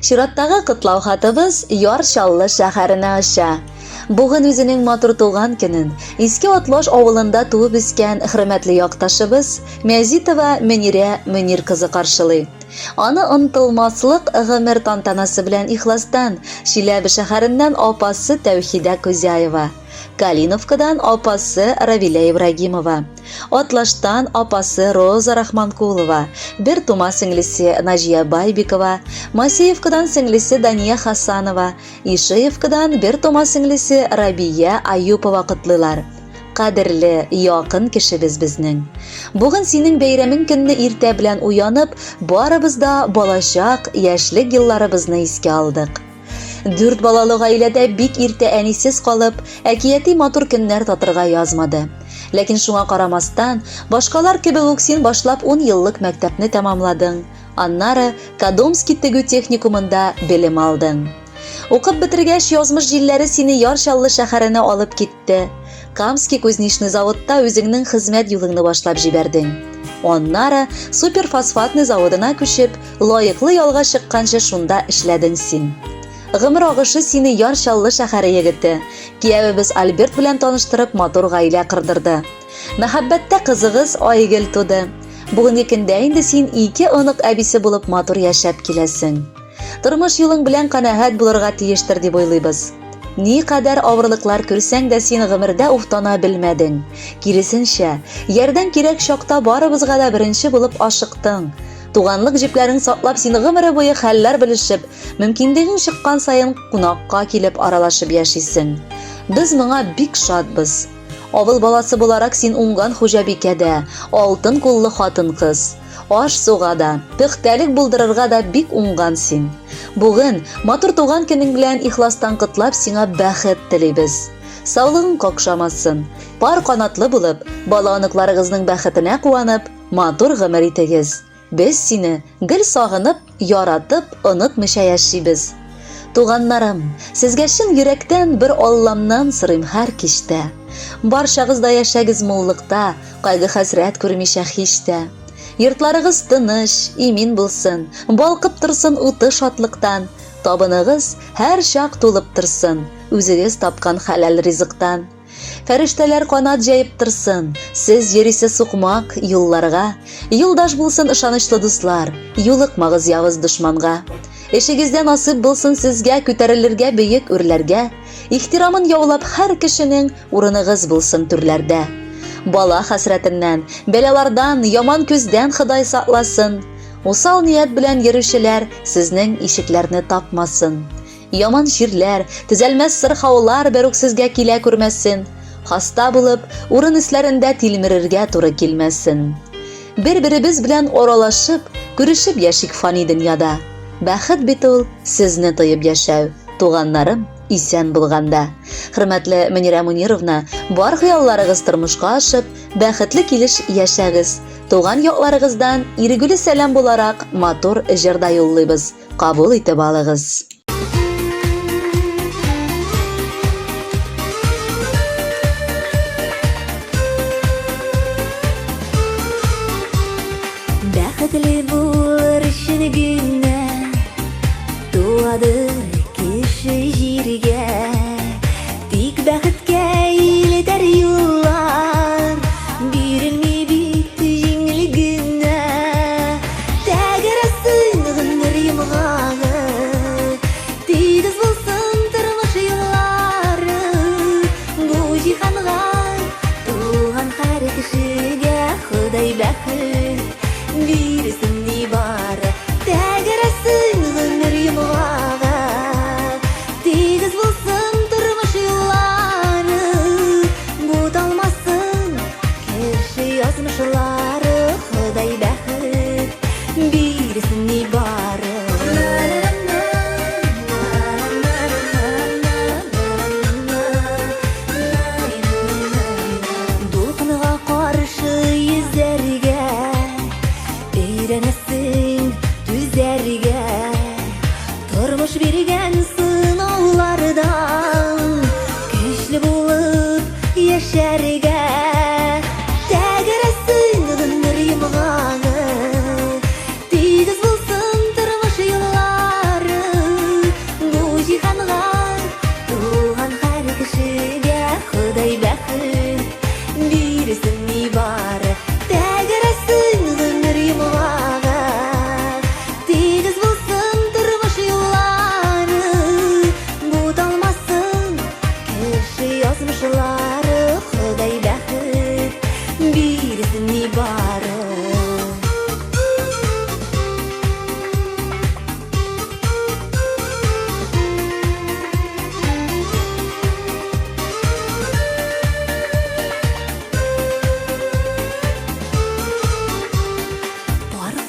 Чираттагы котлау хатыбыз Яр Чаллы шәһәренә оча. Бүген үзенең матур туган көнен Иске Атлаш авылында туып үскән хөрмәтле якташыбыз Мәзитова Мөнирә Мөнир кызы каршылый. Аны онытылмаслык гомер тантанасы белән ихластан Чиләбе шәһәреннән апасы Тәүхидә Кузяева, Калиновкадан апасы Равилә Ибрагимова, Атлаштан апасы Роза Рахманкулова, бер тума сеңлесе Наҗия Байбикова, Масеевкадан сеңлесе Дания Хасанова, Ишеевкадан бер тума сеңлесе Рабия Аюпова котлыйлар. Кадерле, якын кешебез безнең. Бүген синең бәйрәмең көнне иртә белән уянып, барыбыз да балачак, яшьлек елларыбызны искә алдык. Дүрт балалы гаиләдә бик иртә әнисез калып, әкияти матур көннәр татырга язмады. Ләкин шуңа карамастан, башкалар кебек үк син башлап ун еллык мәктәпне тәмамладың, аннары Кадомский тегү техникумында белем алдың. Укып бетергәч, язмыш җилләре сине Яр Чаллы шәһәренә алып китте. Камский кузнечный заводта үзеңнең хезмәт юлыңны башлап җибәрдең. Аннары суперфосфатный заводына күчеп, лаеклы ялга чыкканчы шунда эшләдең син. Гомер агышы сине Яр Чаллы шәһәре егете, киявебез Альберт белән таныштырып матур гаилә кырдырды. Мәхәббәттә кызыгыз Айгөл туды. Бүгенге көндә инде син ике онык әбисе булып матур яшәп киләсең. Тормыш юлың белән канәгать булырга тиештер дип уйлыйбыз. Ни кадәр авырлыклар күрсәң дә син гомердә уфтана белмәдең. Киресенчә, ярдәм кирәк чакта барыбызга да беренче булып ашыктың. Туганлык җепләрен саклап син гомере буе хәлләр белешеп, мөмкинлегең чыккан саен кунакка килеп аралашып яшисең. Без моңа бик шатбыз. Авыл баласы буларак син уңган хуҗабикә дә, алтын куллы хатын-кыз. Аш-суга да, пөхтәлек булдырырга да бик уңган син. Бүген, матур туган көнең белән ихластан котлап, сиңа бәхет телибез. Саулыгың какшамасын, пар канатлы булып, бала-оныкларыгызның бәхетенә куанып, матур гомер итегез. Без сине гел сагынып, яратып, онытмыйча яшибез. Туганнарым, сезгә чын йөрәктән бер Алламнан сорыйм һәр кичтә. Барчагыз да яшәгез муллыкта, кайгы-хәсрәт күрмичә һич тә. Йортларыгыз тыныч, имин булсын, балкып торсын уты шатлыктан, табыныгыз һәрчак тулып торсын, үзегез тапкан хәләл ризыктан. Фәрештәләр канат җәеп торсын, сез йөрисе сукмак, юлларга. Юлдаш булсын ышанычлы дуслар, юлыкмагыз явыз дошманга. Эшегездә насыйп булсын сезгә күтәрелергә бөек үрләргә. Ихтирамын яулап һәр кешенең урыныгыз булсын түрләрдә. Бала хәсрәтеннән, бәлалардан, яман күздән Ходай сакласын. Усал ният белән йөрүчеләр сезнең ишекләрне тапмасын. Яман чирләр, төзәлмәс сырхаулар бер үк сезгә килә күрмәсен. Хаста булып, урын өсләрендә тилмерергә туры килмәсен. Бер-беребез белән аралашып, күрешеп яшик фани дөньяда. Бәхет бит ул сезне тоеп яшәү, туганнарым исән булганда. Хөрмәтле Мөнирә Мунировна, бар хыялларыгыз тормышка ашып, бәхетле килеш яшәгез. Туган якларыгыздан иргүле сәлам буларак матур җыр да юллыйбыз. Кабул итеп алыгыз. Бәхетле булыр өчен генә туадыр кеше җиргә. Тик бәхеткә илтәр юллар бирелми бит җиңел генә. Тәгәрәсен гомер йомгагы, тигез булсын тормыш юллары. Бу җиһанга туган һәр кешегә Ходай бәхет бирсен дип.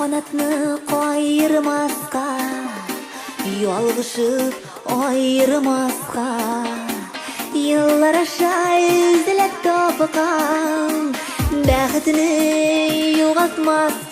Канатны каермаска, Ялгышып аермаска. Еллар аша эзләп тапкан Бәхетне югалтмаска.